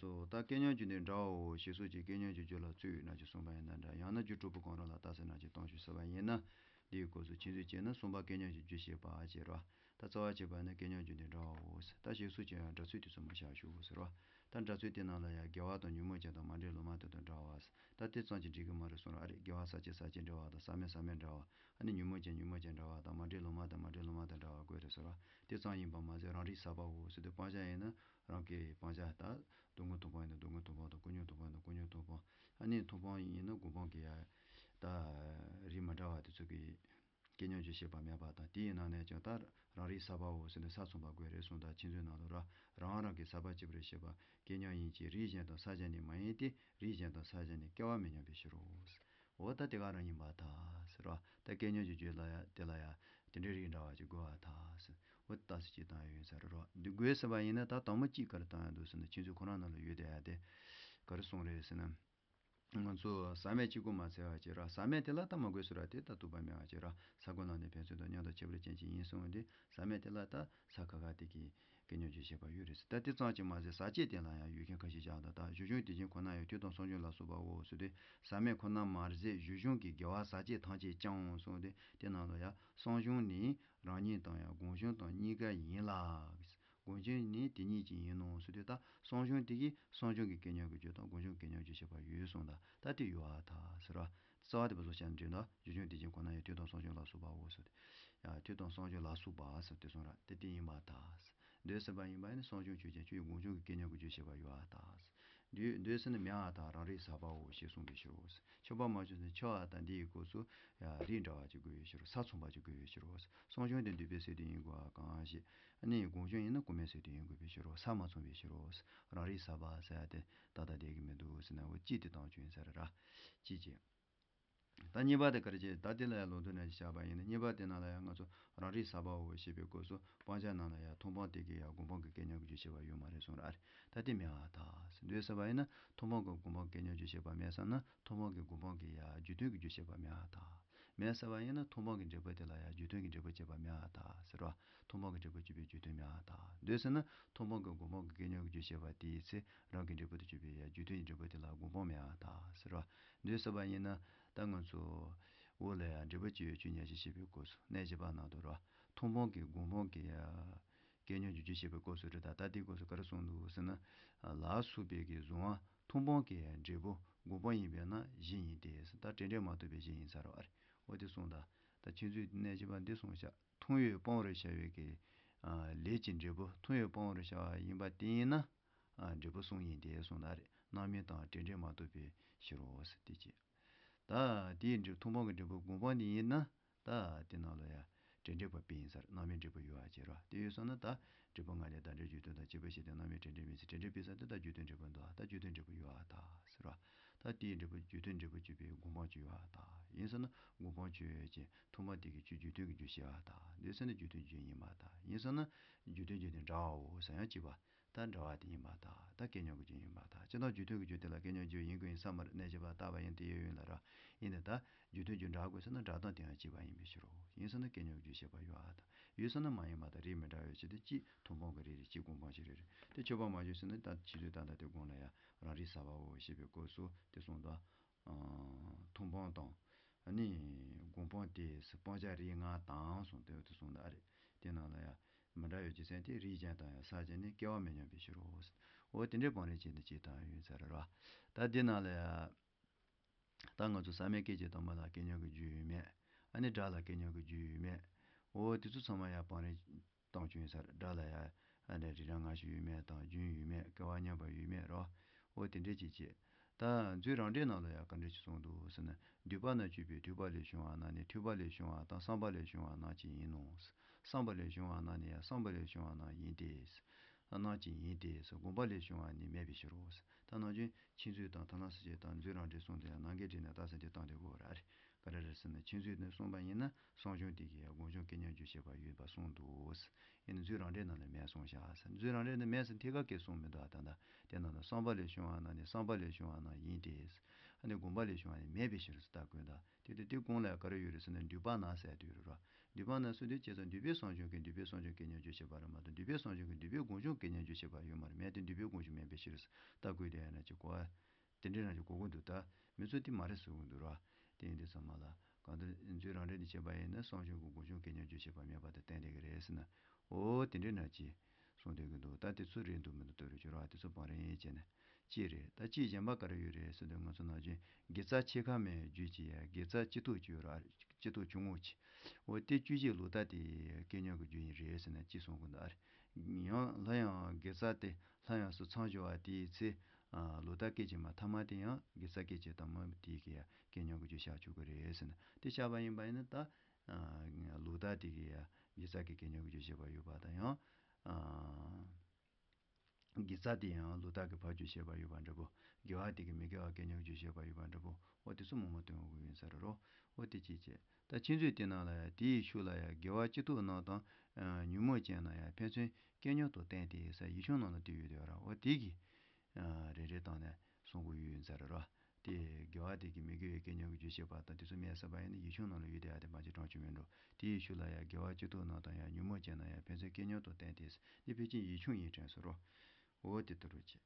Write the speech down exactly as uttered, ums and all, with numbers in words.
སོ། ད་སྐད་ཉར་རྒྱུ་ནི་འདྲའོ་ཞེས་སོགས་ཀྱི་སྐད་ཉར་གྱི་རྒྱུ་ལ་ཚུལ་ཡོད་ན་ཅིག་གསུངས་པ་ཡིན་ན་འདྲ། ཡང་ན་རྒྱུ་དྲུག་པོ་གང་རུང་ལ་རྟགས་གསལ་ན་ཅིག་སྟོང་ཞིག་ཟེར་བ་ཡིན་ན། འདིའི་སྐབས་སུ་ཁྱད་ཚོད་བྱས་ན་གསུམ་པ་སྐད་ཉར་གྱི་རྒྱུ་བཤད་པ་ཅེས་རོ། ད་རྩ་བ་བྱས་པ་ནི་སྐད་ཉར་རྒྱུ་ནི་འདྲའོ། ད་ཞེས་སོགས་ཀྱི་ཡང་སྒྲ་ཚུལ་དེ་ཚོ་མ་བཞག་ཞུ་ཟེར་རོ། ད་སྒྲ་ཚུལ་དེ་ནང་ལ་ཡང་དགེ་བ་དང་ཉོན་མོངས་ཅན་དང་མ་འདྲེས་ལུང་མ་དེ་དང་འདྲ་བ། ད་དེ་ཙམ་གྱིས་འགྲིག་གི་མ་རེད་གསུངས་ར། ཨ་རེད། དགེ་བ་ཟག་བཅས་ཟག་བཅས་འདྲ་བ་དང་ཟག་མེད་ཟག་མེད་འདྲ་བ། ཨ་ནི་ཉོན་མོངས་ཅན་ཉོན་མོངས་ཅན་འདྲ་བ་དང་མ་འདྲེས་ལུང་མ་དང་མ་འདྲེས་ལུང་མ་དང་འདྲ་བ་དགོས་རེད་ཟེར་རོ། དེ་ཙམ་ཡིན་པ་མ་ཟད་རང་རིག་ཟག་པའོ་ཟེར་དུས་སྤང་བྱ་ཡིན་ན། རང་གི་སྤང་བྱ་ད་སྡུག་བསྔལ་མཐོང་སྤང་ཡིན་ན་སྡུག་བསྔལ་མཐོང་སྤང་དང་ཀུན་འབྱུང་མཐོང་སྤང་ཡིན་ན་ཀུན་འབྱུང་མཐོང་སྤང་། ཨ་ནི་མཐོང་སྤང་ཡིན་ན་སྒོམ་སྤང་གི་ཡ་ད་རིགས་མི་འདྲ་བ་དེ་ཚོ་གི་སྐད་ཉར་རྒྱུ་བཤད་པ་མེད་པ་དང་། དེ་ཡི་ནང་ནས་ཀྱང་ད་རང་རིག་ཟག་པའོ་ཟེར་ནས་ས་མཚུངས་པ་དགོས་རེད་གསུངས། ད་ཁྱེད་ཚོའི་ནང་ལ་ར་རང་རང་གི་ཟག་པ་གཅིག་པུ་རེད་བཤད་པ་སྐད་ཉར་ཡིན་གྱི། རིགས་གཞན་དང་ས་གཞན་ནི་མ་ཡིན་ཏེ། རིགས་གཞན་དང་ས་གཞན་ནི་སྐྱེ་བ་མི་སྙམ་པའི་ཕྱིར་རོ། འོ་ད་དེ་ག་རང་ཡིན་པར་ཐལ་ཟེར་རོ། ད་སྐད་ཉར་གྱི་རྒྱུ་ལ་ཡ་དེ་ལ་ཡ་དེ་འདྲའི་རིགས་འདྲ་བ་ཅིག་དགོས་པར་ཐལ་ཟེར། འོ་ད་རྟགས་གསལ་ཅིག་བཏང་ཡོད་ཟེར་རོ། འདི་དགོས་ཟེར་བ་ཡིན་ན་ད་དང་པོ་གཅིག་ག་རེ་བཏང་ཡོད་འདུག་ཟེར་ན་ཁྱེད་ཚོའི་ཁོ་རང་ནང་ལ་ཡོད་དེ་ཡ་དེ་ག་རེ་གསུངས་རེད་ཟེར་ན། ང་ཚོ་ཟག་མེད་གཅིག་པུ་མ་འཚལ་བ་ཅིག་ར། ཟག་མེད་དེ་ལ་ད་མ་དགོས་ཟེར་ར། དེ་ལྟར་དུ་བ་མེད་པ་ཅིག་ར། ས་ཁོ་ན་ནི་ཕན་ཚུན་དང་མཉམ་དུ་ཁྱད་པར་ཅན་གཅིག་ཡིན་གསུངས་ཏེ། ཟག་མེད་དེ་ལ་ད་ས་ཁ་ཁ་དེ་གི་སྐད་ཉར་རྒྱུ་བཤད་པ་ཡོད་རེད་ཟེར། ད་དེ་ཙམ་གྱིས་མ་ཟད་ཟག་བཅས་དེ་ལ་ཡང་ཡུལ་ཁྱད་ཁ་ཤས་བཞག་འདུག་ད་གཞུང་དེ་བཞིན་ཁོ་ན་ཡང་ཐོས་དང་གསུང་སྦྱོར་ལ་སོགས་པའོ་ཟེར་དུས་ཟག་མེད་ཁོ་ན་མ་ཟད་གཞུང་གི་དགེ་བ་ཟག་བཅས་ཐམས་ཅད་ཀྱང་གསུངས་ཏེ། དེ་ནང་ལ་ཡང་གསུང་སྦྱོར་ནི་རང་ཉིད་དང་ཡང་སྒོམ་སྦྱོར་དང་གཉིས་ཀ་ཡིན་ལ། སྒོམ་སྦྱོར་ནི་དེ་ཉིད་ཀྱིས་ཡིན་ནོ་ཟེར་དུས་ད་གསུང་སྦྱོར་དེ་གིས་གསུང་སྦྱོར་གྱི་སྐད་ཉར་གྱི་རྒྱུ་དང་སྒོམ་སྦྱོར་སྐད་ཉར་རྒྱུ་བཤད་པ་ཡོད་གསུངས་ད། ད་དེ་ཡོད་པར་ཐལ་ཟེར་བ། རྩ་བ་དེ་བཟོ་བྱ་འདྲེན་ད་གཞུང་དེ་བཞིན་ཁོ་ན་ཡང་ཐོས་དང་གསུང་སྦྱོར་ལ་སོགས་པའོ་ཟེར་ཏེ། ཡང་ཐོས་དང་གསུང་སྦྱོར་ལ་སོགས་པ་ཟེར་དེ་གསུངས་ར། དེ་དེ་ཡིན་པར་ཐལ། འདོད་ཟེར་བ་ཡིན་པ་ནི་གསུང་སྦྱོར་ཆོས་ཅན། ཆོས་ཀྱི་སྒོམ་སྦྱོར་གྱི་སྐད་ཉར་གྱི་རྒྱུ་བཤད་པ་ཡོད་པར་ཐལ། འདོད་འདོད་ཟེར་ནི་མེད་པར་ཐལ། རང་རིག་ཟག་པའོ་ཞེས་གསུངས་པའི་ཕྱིར་རོ། ཆོས་པ་མ་བྱུང་ཟེར་ནི་ཆོས་པ་དང་འདི་ཡི་སྐབས་སུ་ཡང་རིགས་འདྲ་བ་ཅིག་དགོས་པའི་ཕྱིར་རོ། ས་མཚུངས་པ་ཅིག་དགོས་པའི་ཕྱིར་རོ། གསུང་སྦྱོར་དེ་འདོད་པའི་སེལ་དོན་ཡིན་དགོས་པ་གང་ཞིག་ནི་སྒོམ་སྦྱོར་ཡིན་ན་གོང་མའི་སེལ་དོན་ཡིན་དགོས་པའི་ཕྱིར་རོ། ས་མ་མཚུངས་པའི་ཕྱིར་རོ། རང་རིག་ཟག་པ་ཟེར་ཡ་དེ་ཏག་ཏག་བསྡད་ཀྱི་མི་འདུག་ཟེར་ན། འོ་གཅིག་དེ་བཏང་བྱུང་ཡིན་ས་རེད་ར། གཅིག་བྱས། ད་གཉིས་པ་དེ་ག་རེ་བྱས། ད་དེ་ལ་ཡང་ལུང་དོན་ནས་བཞག་པ་ཡིན་ན། གཉིས་པ་དེ་ནང་ལ་ཡང་ང་ཚོ་རང་རིག་ཟག་པའོ་ཞེས་པའི་སྐབས་སུ་སྤང་བྱ་ནང་ལ་ཡང་མཐོང་སྤང་དེ་གི་ཡང་སྒོམ་སྤང་གི་སྐད་ཉར་གྱི་རྒྱུ་བཤད་པ་ཡོད་མ་རེད་གསུངས་ར། ཨ་རེ། ད་དེ་མེད་པར་ཐལ། འདོད་ཟེར་བ་ཡིན་ན་མཐོང་སྤང་གི་སྒོམ་སྤང་སྐད་ཉར་རྒྱུ་བཤད་པ་མེད་ཙང་ན། མཐོང་སྤང་གི་སྒོམ་སྤང་གི་ཡང་རྒྱུ་མཐུན་གྱི་རྒྱུ་བཤད་པ་མེད་པར་ཐལ། མེད་ཟེར་བ་ཡིན་ན་མཐོང་སྤང་གི་འབྲས་བུ་དེ་ལ་ཡང་རྒྱུ་མཐུན་གྱི་འབྲས་བུ་བྱེད་པ་མེད་པར་ཐལ་ཟེར་བ། མཐོང་སྤང་གི་འབྲས་བུ་བྱེད་པའི་རྒྱུ་མཐུན་མེད་པར་ཐལ། འདོད་ཟེར་ན་མཐོང་སྤང་གི་སྒོམ་སྤང་གི་སྐད་ཉར་གྱི་རྒྱུ་བཤད་པ་དེའི་ཚེ་རང་གི་འབྲས་བུ་དེ་བྱེད་པའི་ཡང་རྒྱུ་མཐུན་གྱི་འབྲས་བུ་དེ་ལ་སྒོམ་སྤང་མེད་པར་ཐལ་ཟེར་བ། འདོད་ཟེར་བ་ཡིན་ན་ད་ང་ཚོ་འོག་ལ་ཡང་འབྲས་བུ་སྐྱེ་བའི་ཆོས་ཉེར་ཞི་ཞེས་པའི་སྐབས་སུ་གནས་བཞི་པ་ནང་དུ་ར། མཐོང་སྤང་གི་སྒོམ་སྤང་གི་ཡང་སྐད་ཉར་གྱི་རྒྱུ་བཤད་པའི་སྐབས་སུ་རེད། ད་ལྟ་དེའི་སྐབས་སུ་ག་རེ་གསུངས་འདུག་ཟེར་ན། ལ་སོགས་པའི་གི་གཟུང་བ་མཐོང་སྤང་གི་འབྲས་བུ་སྒོམ་སྤང་ཡིན་པས་ན་བཞི་ཡིན་ཏེ། ད་དྲན་འབྲས་མ་ཐོབ་པའི་བཞི་ཡིན་ས་རེད་པ། འོ་དེ་གསུངས་ད། ད་ཁྱེད་ཚོས་གནས་བཞི་པ་འདི་གསུངས་ཤག་མཐོང་བས་སྤང་བར་བྱ་བའི་གི་ལས་ཀྱི་འབྲས་བུ། མཐོང་བས་སྤང་བར་བྱ་བ་ཡིན་པ་དེ་ཡིན་ན། འབྲས་བུ་གསུམ་ཡིན་ཏེ་གསུངས་ད་རེད། རྣམ་སྨིན་དང་དྲན་འབྲས་མ་ཐོབ་པའི་ཕྱིར་རོ་ཟེར་ཏེ་བྱས། ད་དེའི་འབྲས་མཐོང་སྤང་གི་འབྲས་བུ་སྒོམ་སྤང་འདི་ཡིན་ན། ད་དེ་ནང་ལ་ཡང་དྲན་འབྲས་པ་དཔེ་ཡིན་ས་རེད། རྣམ་སྨིན་འབྲས་བུ་ཡོད་པ་བྱེད་རོ། དེ་ཡོད་སོང་ན་ད་འབྲས་བུ་ལྔ་ལས་བདག་འབྲས་རྒྱུ་མཐུན་དང་། བྱས་པ་བྱས་ཏེ་རྣམ་སྨིན་དྲན་འབྲས་མེད་ཚེ། དྲན་འབྲས་དཔེ་ས་དེ་ད་རྒྱུ་མཐུན་འབྲས་བུ་འདུག་ད་རྒྱུ་མཐུན་འབྲས་བུ་ཡོད་པར་ཐལ་ཟེར་རོ། ད་དེའི་འབྲས་བུ་རྒྱུ་མཐུན་འབྲས་བུ་བྱེད་པའི་སྒོམ་སྤང་ཅིག་ཡོད་པར་ཐལ། ཡིན་ཟེར་ན་སྒོམ་སྤང་ཆོས་ཅན། མཐོང་སྤང་དེ་གི་ཆོས་རྒྱུ་མཐུན་གྱི་རྒྱུ་བྱེད་པར་ཐལ། འདོད་ཟེར་ན་རྒྱུ་མཐུན་རྒྱུ་ཡིན་པར་ཐལ། ཡིན་ཟེར་ན་རྒྱུ་མཐུན་རྒྱུ་ནི་འདྲ་བའོ་ཟེར་ཡང་གཅིག་པ། ད་འདྲ་བ་དེ་ཡིན་པར་ཐལ། ད་སྐད་ཉར་གྱི་རྒྱུ་ཡིན་པར་ཐལ། སྤྱིར་བཏང་རྒྱུ་མཐུན་གྱི་རྒྱུ་དེ་ལ་སྐད་ཉར་རྒྱུ་ཡིན་དགོས་ཡིན་ས་མ་རེད། གནས་བཞི་པ་ལྟ་བ་ཡིན་དེ་ཡོད་ཡོད་ལ་ར། ཡིན་ནི་ད་རྒྱུ་མཐུན་རྒྱུ་འདྲ་དགོས་ཟེར་ན་འདྲ་དང་དེ་ཡང་གཅིག་པ་ཡིན་པའི་ཕྱིར་རོ། ཡིན་ཟེར་ན་སྐད་ཉར་གྱི་རྒྱུ་བཤད་པ་ཡོད་པར་ཐལ། ཡོད་ཟེར་ན་མ་ཡིན་པར་ཐལ། རིགས་མི་འདྲ་བའི་ཕྱིར་ཏེ། གཅིག་མཐོང་སྤང་གི་རིགས་རེད། གཅིག་སྒོམ་སྤང་གི་རིགས་རེད། དེ་ཆོས་པ་མ་བྱུང་ཟེར་ན་ད་ཕྱི་ཚུལ་ད་ལྟ་དེ་དགོངས་ལ་ཡང་རང་རིག་ཟབ་པའོ་ཞེས་པའི་སྐབས་སུ་དེ་གསུངས་དང་། མཐོང་སྤང་དང་། ཨ་ནི་སྒོམ་སྤང་སྟེ་སྤང་བྱ་རིགས་ལྔ་དང་གསུངས་ཏེ་དེ་གསུངས་ད་རེད། དེ་ནང་ལ་ཡང་མི་འདྲ་བའི་རྒྱུ་མཚན་དེ་རིགས་གཞན་དང་ཡང་ས་གཞན་ནི་སྐྱེ་བ་མི་སྙམ་པའི་ཕྱིར་རོ། འོ་དེ་འདྲའི་སྤང་རིགས་ཅན་དུ་ཅིག་དང་ཡོད་ཚར་ར། ད་དེ་ནང་ལ་ཡང་། ད་ང་ཚོ་ཟག་མེད་སྐད་ཅིག་དང་པོ་ལ་སྐད་ཉར་གྱི་རྒྱུ་ཡོད་མེད། ཨ་ནི་སྒྲ་ལ་སྐད་ཉར་གྱི་རྒྱུ་ཡོད་མེད། འོ་དེ་ཚོ་ཚང་མ་ཡང་སྤང་རིགས་དང་བྱུང་ས་རེད། སྒྲ་ལ་ཡང་ཨ་ནི་རིགས་རང་ངོ་ཤེས་ཡོད་མེད་དང་། རྒྱུན་ཡོད་མེད། སྐལ་བ་མཉམ་པ་ཡོད་མེད་རོ། འོ་དེ་འདྲས་ཅིག་བྱས། ད་མཛོད་རང་འགྲེལ་ནང་ལ་ཡང་ག་འདྲས་ཅིག་གསུངས་འདུག་ཟེར་ན། འདུས་པ་ན་སྤྱོད་པའི་འདུས་པ་ལས་བྱུང་བ་རྣམས་ནི་འཁྲུལ་པ་ལས་བྱུང་བ་དང་བསམ་པ་ལས་བྱུང་བ་རྣམས་ཀྱང་ཡིན་ནོ། བསམ་པ་ལས་བྱུང་བ་རྣམས་ནི་ཡང་བསམ་པ་ལས་བྱུང་བ་རྣམས་ཡིན་ཏེ། རྣམས་ཀྱང་ཡིན་ཏེ། སྒོམ་པ་ལས་བྱུང་བ་ནི་མེད་པའི་ཕྱིར་རོ། ད་ནམ་རྒྱུན་ཁྱེད་ཚོས་དང་ཐར་ལམ་སྲིད་བྱུས་དང་མཛོད་རང་འགྲེལ་གསུམ་དུ་ཡང་ནམ་མཁའི་སྒྲས་ནི་རྟགས་གསལ་འདི་སྟོན་ཏེ་ཡོད་རེད། ག་རེ་རེད་ཟེར་ན། ཁྱེད་ཚོས་ནི་གསུངས་པ་ཡིན་ན་གསུང་སྦྱོར་དེ་གིས་ཡང་སྒོམ་བྱུང་སྐད་ཉར་རྒྱུ་བྱེད་པ་ཡོད་པ་གསུངས་འདུག་ཡིན་ནའི་མཛོད་རང་འགྲེལ་ནང་ལ་མེད་གསུངས་ཤག་ཟེར། མཛོད་རང་འགྲེལ་ནང་མེད་ཟེར་ཐད་ཀར་སྐད་གསུངས་མི་འདུག་ད་ལྟ་དེ་ནང་ལ་བསམ་པ་ལས་བྱུང་བ་རྣམས་ནི་བསམ་པ་ལས་བྱུང་བ་རྣམས་ཡིན་ཏེ། ཨ་ནི་དགོངས་པ་ལས་བྱུང་བ་ནི་མེད་པའི་ཕྱིར་ཟེར་ལྟ་དགོས་ད། དེ་དུས་དེ་དགོངས་ལ་ག་རེ་ཡོད་རེད་ཟེར་ན། འདུས་པ་ན་ཟེར་དུས་རེད་ར། འདུས་པ་ན་ཟེར་དུས་བྱས་ཙང་འདུས་པའི་གསང་གཞི་གིས་འདུས་པའི་གསང་གཞི་སྐྱེ་ཉར་རྒྱུ་བྱེད་པ་རེད་མ་གཏོགས། འདུས་པའི་གསང་གཞི་གིས་འདུས་པའི་སྒོ་གཞུང་སྐྱེ་ཉར་རྒྱུ་བྱེད་པ་ཡོད་མ་རེད། མེད་དེ་འདུས་པའི་སྒོ་གཞུང་མེད་པའི་ཕྱིར་ཟེར་ལྟ་དགོས་དེ་ཡང་ན་ཅིག་གོ་བ། དེ་འདྲའི་རང་ཅིག་གོ་གི་འདུག་ད་མི་ཚོ་དེ་མ་རེད་ཟེར་གི་འདུག་ར། དེ་ཡིན་དུས་ཙམ་པ་ལ་གང་ལྟར་མཛོད་རང་འགྲེལ་འདི་བྱས་པ་ཡིན་ན། གསང་གཞི་གི་སྒོ་གཞུང་སྐྱེ་ཉར་རྒྱུ་བྱེད་པ་མེད་པ་དེ་གཏན་འཁེལ་གི་རེད་ཟེར་ན། འོ་དེ་འདྲའི་ན་ཅིག་གསུངས་བསྡད་ཀྱི་འདུག་ད་དེ་ཚོ་རེད་འདུག་མི་འདུག་ལྟ་རུ་གྱུར་བ་དེ་ཚོ་བང་རིམ་བྱས་ནས་གཅིག་རེད། ད་གཅིག་གཞན་པ་ག་རེ་ཡོད་རེད་ཟེར་དུས། ང་ཚོ་ནམ་རྒྱུན་དགེ་རྩ་ཕྱེད་ཀ་མའི་རྒྱུད་ཀྱི་ཡ་དགེ་རྩ་སྤྱི་ལྡོག་བཅུ་ར། སྤྱི་ལྡོག་བཅུ་ངོ་གཅིག་འོ་དེ་བཅུ་གཅིག་ལོག་ལྟ་དེ་སྐྱེ་ཉར་གྱི་རྒྱུ་ཡིན་རེད་ཟེར་ན་གཅིག་གསུང་གི་འདུག་ཨ་རེ། ཡང་སླར་ཡང་དགེ་རྩ་དེ་སླར་ཡང་སུ་མཚམས་སྦྱོར་བ་དེའི་ཚེ། ལོག་ལྟ་སྐད་ཅིག་མ་ཐ་མ་དེ་ཡང་དགེ་རྩ་སྐད་ཅིག་དང་མ་དེའི་གི་ཡ་སྐྱེ་ཉར་གྱི་རྒྱུ་བཞག་ཆོག་གི་རེད་ཟེར་ན། དེ་བཞག་པ་ཡིན་པ་ཡིན་ན་ད། ལོག་ལྟ་དེ་གི་ཡ་དགེ་རྩ་གི་སྐྱེ་ཉར་གྱི་རྒྱུ་བྱེད་པ་ཡོད་པ་དང་ཡང་། དགེ་རྩ་དེ་ཡང་ལོག་ལྟ་གི་ཕར་རྒྱུ་བྱེད་པ་ཡོད་པ་འདྲ་པོ། དགེ་བ་དེ་གི་མི་དགེ་བ་སྐྱེ་ཉར་རྒྱུ་བྱེད་པ་ཡོད་པ་འདྲ་པོ། འོ་དེ་ཚོ་མང་པོ་སྟོན་དགོས་ཡིན་ས་རེད་རོ། འོ་དེ་ཅིག་བྱས། ད་ཕྱིས་མཛོད་དེ་ནང་ལ་ཡང་དེའི་ཤུལ་ལ་ཡང་དགེ་བ་སྤྱི་ལྡོག་རྣམས་དང་། ཉོན་མོངས་ཅན་རྣམས་ཡང་ཕན་ཚུན་སྐྱེ་ཉར་དུ་བསྟན་ཏེ་ཟེར་ཡིག་ཆུང་ནང་ལ་དེ་ཡོད་དེ་ཡོད་ར། འོ་དེ་གི་རེ་རེ་བཏང་ནས་གསུང་དགོས་ཡོད་ཡིན་ས་རེད་རོ། དེ་དགེ་བ་དེ་གི་མི་དགེ་བའི་སྐྱེ་ཉར་གྱི་རྒྱུ་བྱེད་པ་དང་དེ་ཚོ་མེད་ཟེར་བ་ཡིན་ན་ཡིག་ཆུང་ནང་ལ་ཡོད་དེ་ཡ་དེ་མ་ཅིག་གྲངས་ཆུང་མིན་འགྲོ། དེའི་ཤུལ་ལ་ཡང་དགེ་བ་སྤྱི་ལྡོག་རྣམས་དང་ཡང་ཉོན་མོངས་ཅན་རྣམས་ཡང་ཕན་ཚུན་སྐྱེ་ཉར་དུ་བསྟན་ཏེ་ཟེར། འདི་ཕལ་ཆེར་ཡིག་ཆུང་ཡིན་དྲན་ཟེར་རོ། འོ་དེ་ལྟ་རུ་བྱས།